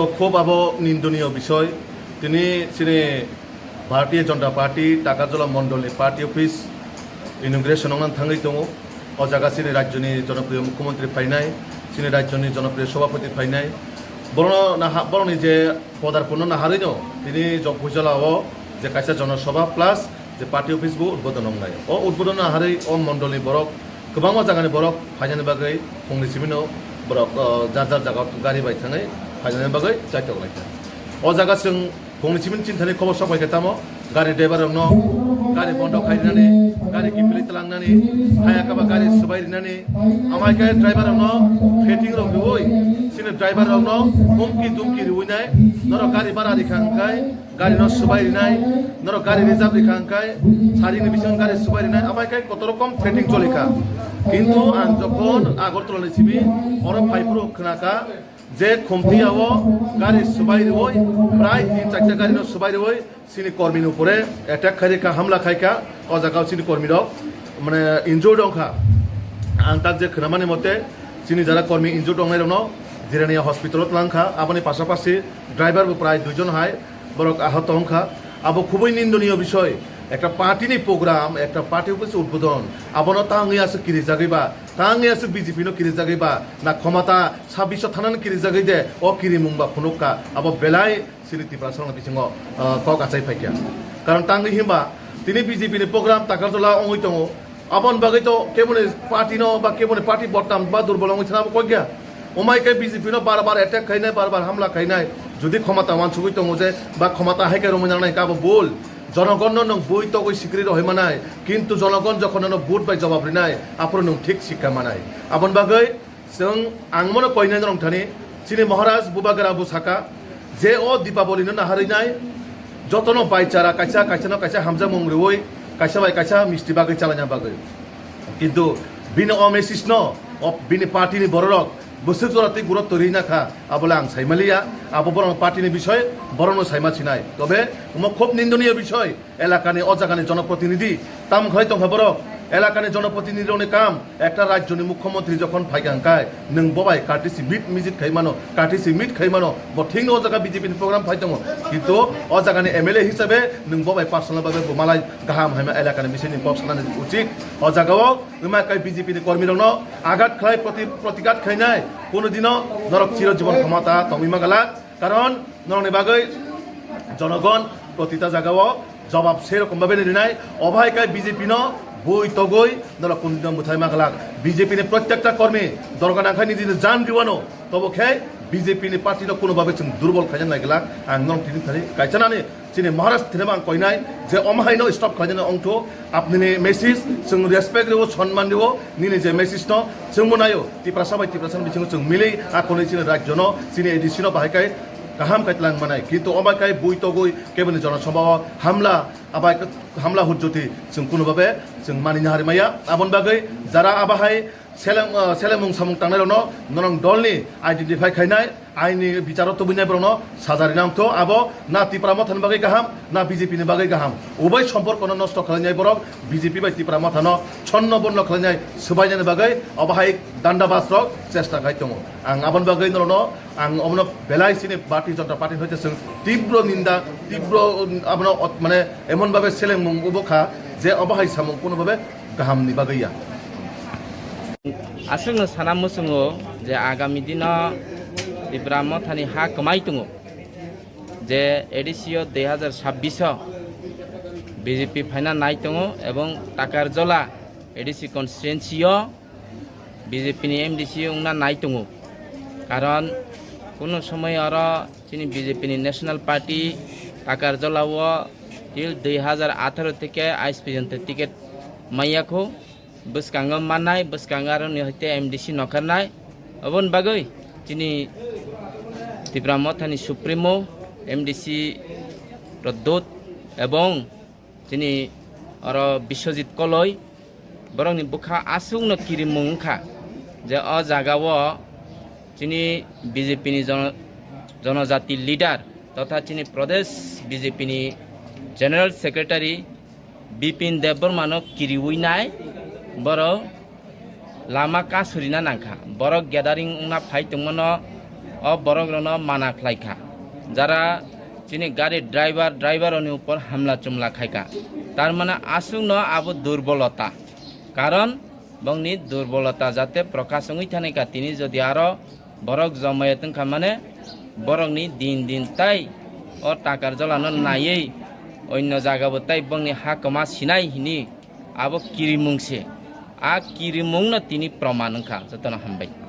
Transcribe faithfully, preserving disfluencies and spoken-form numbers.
Khub abo nindoniyo bisoy. Tini chini Bharatiya Janata Party Takarjala Mondolni party office inauguration wngnani thangwi tongo. O jaga chini rajyoni jonopriyo mukhyamantri phainai, chini rajyoni jonopriyo sobhapati phainai. Borokno naha-, borokni je podarpurno naharwino tini Jokbujala o je kaisa jonosabha plus je party office bo udbodon wngnai. O udbodon naharwi o mondolni borok, kwbangma jagani borok phainani bagwi phungni simino borok, o, jar jar jaga gari bai thangwi phainani bagwi chaitok laikha. O jaga chwng phungni simini chinthani khobor sok bai khe tamo gari driver rokno gari bondo khai rinani, gari kiphilwi tlangnani, haya kaba gari swbai rinani, amai khe driver rokno threatening rok riwi, chini driver rokno humki dumki riwi nai, norok gari bara rikha hwnkhe, gari no swbai rinai, norok gari reserve rikha hwnkhe, sarini bising gari swbai rinai, abai khe kotor rokom threatening cholikha. Kintu ang jokhon Agartala ni simi oro phaiphuru khwnakha je Khumtiya o gari swbai riwi, prai tin charta gari no swbai riwi, chini kormi ni upore attack khairikha, hamla khaikha, o jaga o chini kormi rok mane injured wngkha. Ang tak je khwnamani mote, chini jara kormi injured wngnai rokno Jirania hospital o twlangkha, aboni pasapasi driver bo prai duijon hai borok ahot wngkha. Abo khubui nindoniyo bisoy. Ekta party ni program, ekta party office udbodon, abono tangwi aswk kirijagwi ba, tangwi aswk B J P no kirijagwi ba, na khomata sabbish thanani kirijagwi de, o kirimung ba phunukka, abo belai chini Tiprasa rokni bisingo, ah, kok achai phaikha. Karon tangwi himba tini B J P ni program Takarjala wngwi tongo. Aboni bagwi to keboni party no ba keboni party bodnam ba durbol wngwi thana bo kok ya. Omai khe B J P no bar bar attack khainai, bar bar hamla khainai. Jodi khomata wansugwi tongo je ba khomata hai khe romwi nangnai khe abo bul. Jonogon no nwng bui togwi sikri rohoi manai, kintu jonogon jokhon nono vote bai jawab rinai, aphuru nwng thik sikha manai. Aboni bagwi Chwng ang mono koinai norok thani, chini Maharaj Bubagra bo saka, je o Dipaboli no naharwi nai, jotono baichara kaisa, kaisa no kaisa hamjakmung riwi, kaisa bai kaisa misti bagwi chalaina bagwi. Kintu bini o message no, o bini party ni bororok bwswk jora twi guro torwi nakha, abole ang saimaliya, abo borok party ni bisoy, borok no saima sinai. Tobe omo khub nindoniyo bisoy. Elakani o jagani jonoprotinidhi tam khlai tongkha borok. Elakani jonoprotinidhi rokni kam, ekta rajyoni mukhyamantri jokhon phaikha hwnkhe, nwng bobai courtesy meet visit khai mano, courtesy meet khai mano, bo thikno o jaga B J P ni program phai tongo. Kintu o jagani M L A hisabe nwng bobai personal babe bo malai gaham haima elakani bisingni kok sanani uchit. O jagao wngma khe B J P ni kormi rokno agat khlai proti-, protigat khainai, kono dino norok chiro jibon khomata tongwi magalak. Karon norokni bagwi jonogon protita jagao jobab sei rokom babe rinai, obo hai khe B J P no bui togwi norok kundino mwthai magalak. B J P ni prottekta kormi dorga nangkha nini jan riwano, tobo khe B J P ni party no kuno babe chwng durbol khaina naiglak. Ang norok tini thani kaisa nani chini Maharaj thini ang koinai je omo hai no stop khlaina ongthu. Apnini message chwng respect riwo, sonman riwo, nini je message no chwngbo naio, Tiprasa bai Tiprasa ni bisingo chwng mili, akhonwi chini rajyo no, chini A D C no bahai kai kaham kai tlang manai. Kintu obai kai bui togwi keboni jonosabha o hamla, abai hamla hujjoti chwng kuno babe chwng mani nahari maya. Aboni bagwi jara abahai seleng, ah, selemung samung tangnai rokno norok dolni identify khainai, aini bicharo tubunai borokno saja rina wngtho. Abo na Tipra Mothani bagwi kaham, na B J P ni bagwi kaham. Ubai somporkono nosto khlainai borok B J P bai Tipra Mothano chonno bonno khlainai swbainani bagwi obo hai danda bas rok chesta khai tongo. Ang aboni bagwi norokno ang omono belai sini Bharatiya Janata Party hoite chwng tibro ninda, tibro, um, abono ot-, mane emon babe selengmung ubo kha je obo hai samung kuno babe gahamni bagwi ya. Aswkno sana muchungo je agami dino Tipra Mothani ha kwmai tongo, je A D C o dui hazar sabbish o B J P phaina nai tongo ebong Takarjola A D C constituency o B J P ni M D C wngna nai tongo. Karon kuno somoi oro chini B J P ni National Party Takarjola o till dui hazar atharo theke ais porjonto ticket maya kho. Bwskango mannai, bwskango aroni hoite M D C nokharnai. Oboni bagwi chini Tipra Mothani Supremo, M D C Pradyot ebong chini oro Biswajit Koloi, borokni bwkha aswkno kirimung wngkha je o jagao chini B J P ni jono-, jonojati leader totha chini Pradesh B J P ni General Secretary Bipin Debbarmano kiriwi nai, borok lama kasurina nangkha. Borok gathering wngna phai tongmano o borok rokno mana khlai kha, jara chini gari driver, driver rokni upor hamla chumla khai kha. Tar mane aswkno abo durbolota, karon bongni durbolota jate prokash wngwi thani kha, tini jodi aro borok jomai tong kha mane borokni din din tai o takar jolano naiwi onno jaga bo tai bongni ha kwma sinai hini abo kirimung se. A kirimung no tini proman wngkha. Jotono hambai.